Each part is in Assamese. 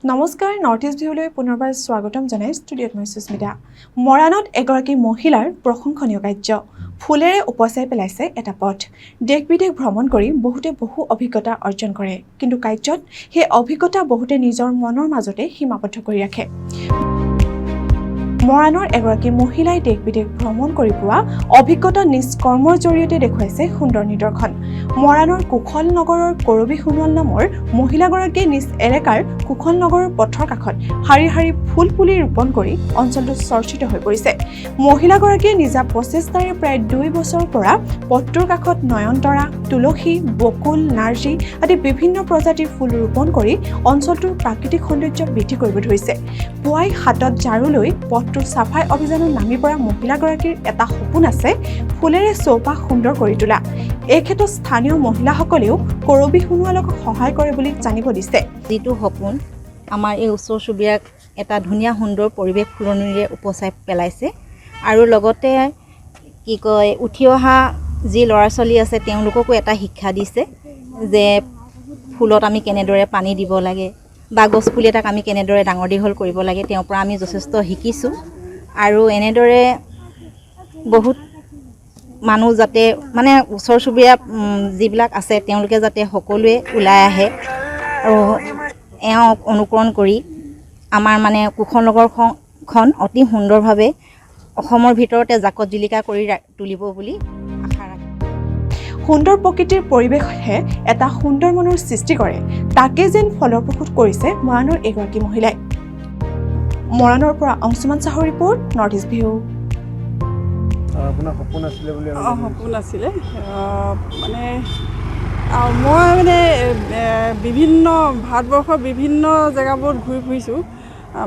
নমস্কাৰ, নৰ্থ ইষ্ট ভিউলৈ পুনৰবাৰ স্বাগতম জনাই ষ্টুডিঅ'ত মই সুস্মিতা। মৰাণত এগৰাকী মহিলাৰ প্ৰশংসনীয় কাৰ্য, ফুলেৰে উপচাই পেলাইছে এটা পথ। দেশ বিদেশ ভ্ৰমণ কৰি বহুতে বহু অভিজ্ঞতা অৰ্জন কৰে, কিন্তু কাৰ্যত সেই অভিজ্ঞতা বহুতে নিজৰ মনৰ মাজতে সীমাবদ্ধ কৰি ৰাখে। মৰাণৰ এগৰাকী মহিলাই দেশ বিদেশ ভ্ৰমণ কৰি পোৱা অভিজ্ঞতা নিজ কৰ্মৰ জৰিয়তে দেখুৱাইছে সুন্দৰ নিদৰ্শন। মৰাণৰ কুশল নগৰৰ কৰবী সোণোৱাল নামৰ মহিলাগৰাকীয়ে নিজ এলেকাৰ কুশল নগৰৰ পথৰ কাষত শাৰী শাৰী ফুল পুলি ৰোপণ কৰি অঞ্চলটো চৰ্চিত হৈ পৰিছে। মহিলাগৰাকীয়ে নিজা প্ৰচেষ্টাৰে প্ৰায় 2 বছৰৰ পৰা পথটোৰ কাষত নয়নতৰা, তুলসী, বকুল, নাৰ্জী আদি বিভিন্ন প্ৰজাতিৰ ফুল ৰোপণ কৰি অঞ্চলটোৰ প্ৰাকৃতিক সৌন্দৰ্য বৃদ্ধি কৰিব ধৰিছে। পুৱাই হাতত ঝাৰু লৈ পথটোৰ চাফাই অভিযানত নামি পৰা মহিলাগৰাকীৰ এটা সপোন আছে, ফুলেৰে চৌপাশ সুন্দৰ কৰি তোলা। এই ক্ষেত্ৰত স্থানীয় মহিলাসকলেও কৰবী সোণোৱালক সহায় কৰে বুলি জানিব দিছে। যিটো সপোন, আমাৰ এই ওচৰ চুবুৰীয়াক এটা ধুনীয়া সুন্দৰ পৰিৱেশ ফুলনিৰে উপচাই পেলাইছে। আৰু লগতে কি কয়, উঠি অহা যি ল'ৰা ছোৱালী আছে, তেওঁলোককো এটা শিক্ষা দিছে যে ফুলত আমি কেনেদৰে পানী দিব লাগে বা গছপুলি এটাক আমি কেনেদৰে ডাঙৰ দীঘল কৰিব লাগে। তেওঁৰ পৰা আমি যথেষ্ট শিকিছোঁ। আৰু এনেদৰে বহুত মানুহ যাতে মানে ওচৰ চুবুৰীয়া যিবিলাক আছে, তেওঁলোকে যাতে সকলোৱে ওলাই আহে আৰু এওঁক অনুকৰণ কৰি আমাৰ মানে কুশল নগৰখন অতি সুন্দৰভাৱে অসমৰ ভিতৰতে জাকত জিলিকা কৰি তুলিব বুলি আশা ৰাখিছোঁ। সুন্দৰ প্ৰকৃতিৰ পৰিৱেশহে এটা সুন্দৰ মনৰ সৃষ্টি কৰে, তাকে যেন ফলপ্ৰসূ কৰিছে মৰাণৰ এগৰাকী মহিলাই। মৰাণৰ পৰা অংশুমান চাহৰ ৰিপৰ্ট, নৰ্থ ইষ্ট ভিউ। আপোনাৰ সপোন আছিলে বুলি আমি অঁ, সপোন আছিলে। মানে মই মানে বিভিন্ন ভাৰতবৰ্ষৰ বিভিন্ন জেগাবোৰত ঘূৰি ফুৰিছোঁ,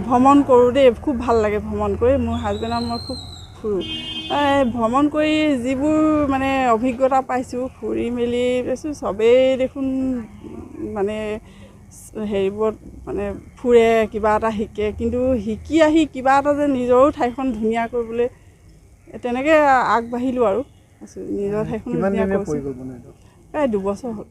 ভ্ৰমণ কৰোঁ দেই। খুব ভাল লাগে ভ্ৰমণ কৰি। মোৰ হাজবেণ্ড আৰু মই খুব ফুৰোঁ। এই ভ্ৰমণ কৰি যিবোৰ মানে অভিজ্ঞতা পাইছোঁ, ফুৰি মেলি পাইছোঁ, চবেই দেখোন মানে হেৰিবোৰত মানে ফুৰে, কিবা এটা শিকে, কিন্তু শিকি আহি কিবা এটা যে নিজৰো ঠাইখন ধুনীয়া কৰিবলৈ তেনেকৈ আগবাঢ়িলোঁ আৰু নিজৰ ঠাইখন কিমান ধুনীয়া দিনে কৰিছোঁ। পৰিকল্পনা এইটো? প্ৰায় 2 বছৰ হ'ল।